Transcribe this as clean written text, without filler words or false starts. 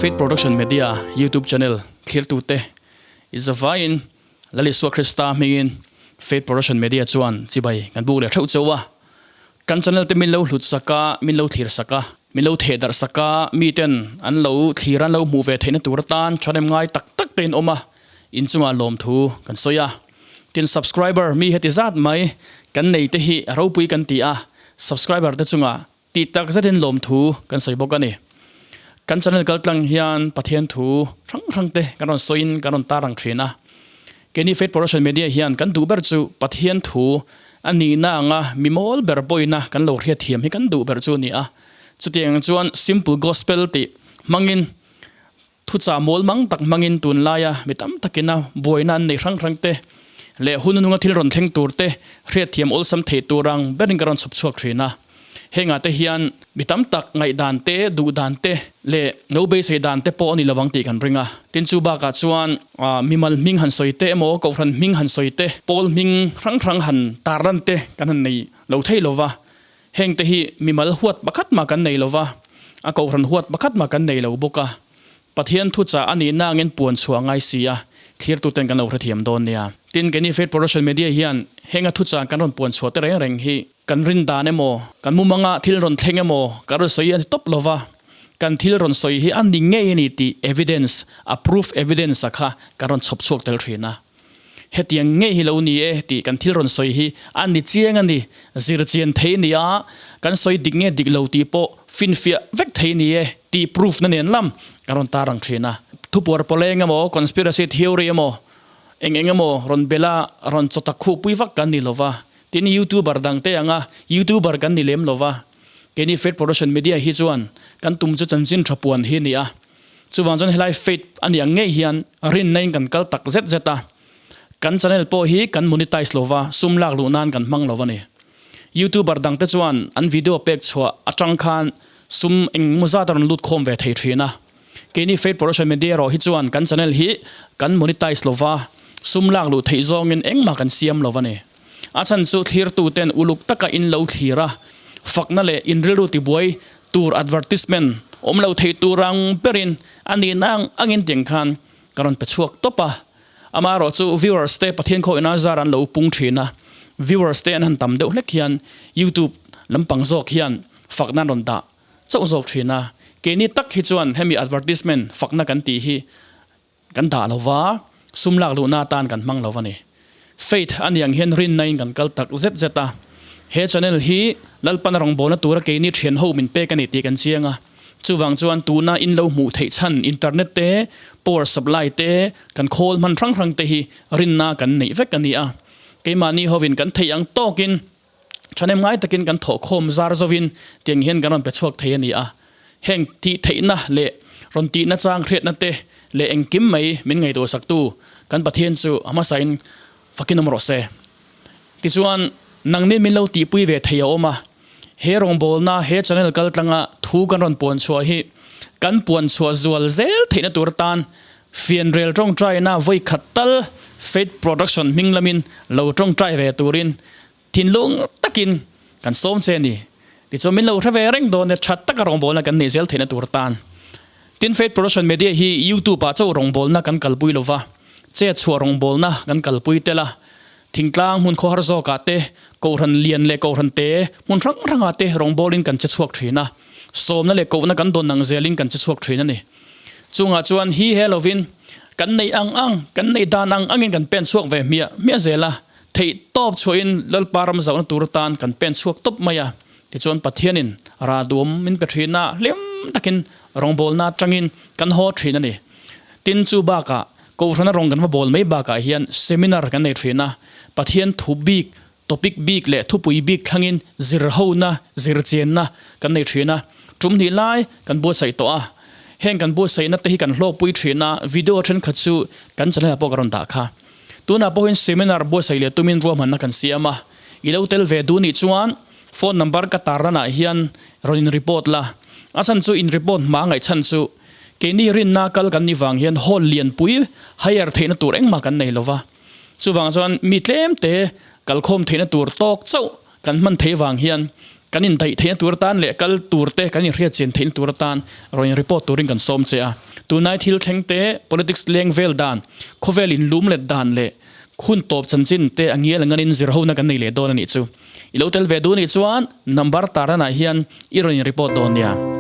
Faith Production Media YouTube channel thlirtute i zavaiin Lal Isua Krista hmingin Faith Production Media chuan chibai kan buk leh theuh chauh a. Kan channel te min lo hlut sak a, min lo thlir sak a, min lo theh darh sak a, miten an lo thlir a, an lo hmuh ve theihna tur atan thahnem ngai tak tak te in awm a, inchungah lawmthu kan sawi a. Tin subscriber mi heti zat mai kan nei te hi ropui kan ti a, subscriber te chungah Tih tak zetin lawmthu kan sawi bawk a ni. Kan channel kaltlang hian Pathian thu hrang hrang te kan rawn sawiin kan rawn tarang thin a. Keini Faith Production Media hian kan duh ber chu Pathian thu a nihna anga mi mawl ber pawina kan lo hriatthiam hi kan duh ber chu a ni a. Chutiang chuan Simple Gospel tih hmangin Thuchah mawl mang tak hmangin tunlaia mi tam takina buaina an nei hrang hrang te leh hun nunga thil rawn thleng tur te hriatthiam awlsam thei tur ang berin ka rawn chhawp chhuak thin a. Hengah te hian mi tam tak ngaihdan te, duhdan te leh lo beisei dan te pawh a ni lovang tih kan ring a. Tin chu bakah chuan mimal hming han sawi te emaw, kohhran hming han sawi te, pawl hming hrang hrang han tarlan te kan han nei lo thei lova. Heng te hi mimal huat pakhat mah kan nei lo va, a kohhran huat pakhat mah kan nei lo bawk a. Pathian thuchah a nihna angin puan chhuah a ngai si a, thlirtuten kan lo hrethiam dawn nia. Tin, keini Faith Production Media hian henga thuchah kan rawn puan chhuah te reng reng hi kan rin dan emaw, kan mumanga thil rawn thleng emaw kan rawn sawi a ni tawp lo va, kan thil rawn sawi hi a ni ngei a ni tih evidence, a proof evidence a kha kan rawn chhawp chhuak tel thin a. Hetiang ngei hi lo ni e tih kan thil rawn sawi hi a ni chiang a ni. Zir chian thei ni a, kan sawi dik nge dik lo tih pawh finfiah vek thei ni e tih proof na nen lam kan rawn tarang thin a. Thupuar pawleng emaw, conspiracy theory emaw, eng eng emaw rawn bela rawn chaw tak khuh pui vak kan ni lo va. Tin, YouTuber dang te anga YouTuber kan ni lem lo va. Keini Faith Production Media hi chuan kan tum chu chanchin tha puan hi a ni a. Chuvang chuan helai faith a nih ang ngei hian rinna in kan kal tak zet zet a, kan channel pawh hi kan monetize lova sum lak luh nan kan hmang lo a ni. Youtuber dang te chuan an video pek chhuah atang khan sum eng emaw zat a rawn lut khawm ve thei thin a. Keini Faith Production Media erawh hi chuan kan channel hi kan monetize lova sum lak luh theih zawngin engmah kan siam lo a ni. A chhan chu thlirtu ten uluk taka in lo thlir a, fakna leh in rilru tibuai tur advertisement awm lo thei tur ang berin a nihna ang angin tiang khan ka rawn pe chhuak tawp a. Amaherawh chu viewers te Pathian khawihna zar an lo pung thin a, viewers te an han tam deuh hlek hian YouTube lampang zawk hian fakna an rawn dah chauh zawk thin a. Keini tak hi chuan hemi advertisement fakna kan tih hi Kan dah lo va, sum lak luhna atan kan hmang lo a ni. Faith a niang hian rinna in kan kal tak zet zet a. He channel hi Lalpana rawngbawlna tura keini thian ho min pek a ni tih kan chiang a. Chuvang chuan tuna in lo hmuh theih chhan internet te, power supply te, kan khawl hman hrang hrang te hi rinna kan neih vek a ni a. Keimahni hovin kan theih ang tawkin thahnem ngai takin kan thawhkhawm zar zovin tiang hian kan rawn pe chhuak thei a ni a. Heng tih theihna leh rawn tihna chang hriatna te leh engkim mai min ngaihtuahsaktu kan Pathian chu a hmasain fakin awm rawh se. Tichuan, nangni min lo tihpui ve thei a awm a, he rawngbawlna, he channel kaltlanga thu kan rawn puan chhuah hi kan puan chhuah zual zel theihna tur atan fianrel tawngtaina vawi khat tal Faith Production hming lamin lo tawngtai ve turin Thinlung takin kan sawm che a ni. Tichuan min lo hre ve reng dawn e, tha taka rawngbawlna kan neih zel theihna tur tan. Tin Faith Production Media hi YouTube ah chauh rawngbawlna kan kalpui lova, chet chhuah rawngbawlna kan kalpui tel a. Thingtlang hmun khawhar zawkah te, kohhran lian leh kohhran te, hmun hrang hrangah te rawngbawlin kan che chhuak thin a. Sawmna leh kohna kan dawn ang zelin kan che chhuak thin a ni. Chungah chuan hi he lovin kan neih ang ang, kan neih dan ang angin kan pen chhuak ve hmiah hmiah zel a. Theih tawp chhuahin Lalpa ram zauhna tur atan kan pen chhuak tawp mai a, tichuan Pathianin ra duam min pe thin a, hlim takin rawngbawlna atangin kan haw thin a ni. Tin, chu bakah Kohhrana rawng kan va bawl mai bakah hian seminar kan nei thin a, Pathian thu bik, topic bik leh thupui bik thlangin zirhona, zirchianna kan nei thin a, tum hnih lai kan buatsaih tawh a, heng kan buatsaihna te hi kan hlawkpui thin a, video thenkhat chu kan channel ah pawh ka rawn dah kha. Tunah pawhin seminar buatsaih leh tumin ruahmanna kan siam a, i lo tel ve duh nih chuan phone number ka tarlanah hian rawn in report la. A chhan chu in report hma ngaih chhan chu keini rinna kal kan nih vang hian hall lianpui hire theihna tur engmah kan nei lova. Chuvang chuan mi tlemte kalkhawm theihna tur tawk chauh kan hman theih vang hian. Kan indaih theihna tur atan leh kal tur te kan inhriat chian theihna tur atan rawn in report turin kan sawm che a. Tunlai thil thleng te, politics leng vel dan, khawvel in lum let dan leh hun tawp chanchin te a ngial anganin zir hona kan nei leh dawn a nih chu. I lo tel ve duh nih chuan number tarlanah hian i rawn in report dawn nia.